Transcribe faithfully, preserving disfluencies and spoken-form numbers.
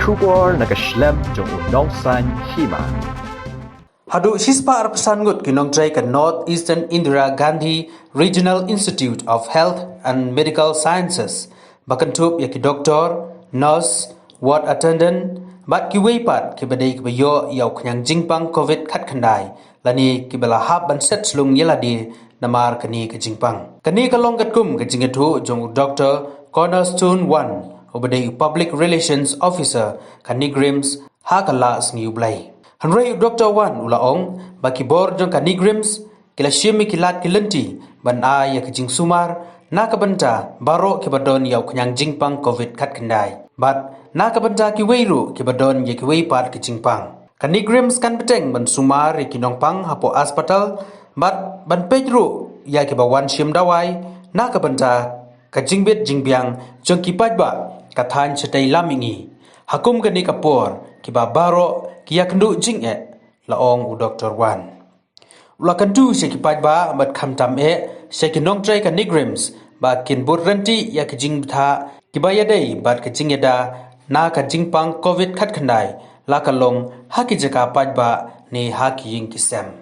Khubor na ka shlem jong u nongsan hima. Haduh shispah arphew san ngut ki nongtrei ka North Eastern Indira Gandhi Regional Institute of Health and Medical Sciences, ba kynthup ïa ki doktor, nurse, ward attendant, bad kiwei pat kiba dei kiba ïoh ïa u khñiang jingpang covid khatkhyndai, lane kiba la hap ban set slung ïa lade namar kane ka jingpang. Kane ka long katkum ka jingïathuh jong u Doktor Cornerstone Wan, uba dei u Public Relations Officer ka NEIGRIHMS, ha ka Lah Sngi U Blei. Hynrei u Doktor Wan u la ong ba ki bor jong ka NEIGRIHMS ki la shim ïa ki lad ki lynti ban ai ïa ka jingsumar na ka bynta baroh kiba don ïa u khñiang jingpang covid khatkhyndai, bad na ka bynta kiwei ruh kiba don ïa kiwei pat ki jingpang. Ka NEIGRIHMS kan bteng ban sumar ïa ki nongpang hapoh aspatal, bad ban peit ruh ïa kiba wan shim dawai na ka bynta ka jingbit jingbiang jong ki paidbah ka thaiñ shatei lam mihngi, ha kum kane ka por kiba baroh ki ïakynduh jingeh, la ong u Doktor Wan. U la kyntu sha ki paidbah bad khamtam eh sha ki nongtrei ka NEIGRIHMS ba kin bud ryntih ïa ki jingbthah kiba ïadei bad ka jingïada na ka jingpang covid khatkhyndai, la ka long ha ki jaka paidbah ne ha ki ïing ki sem.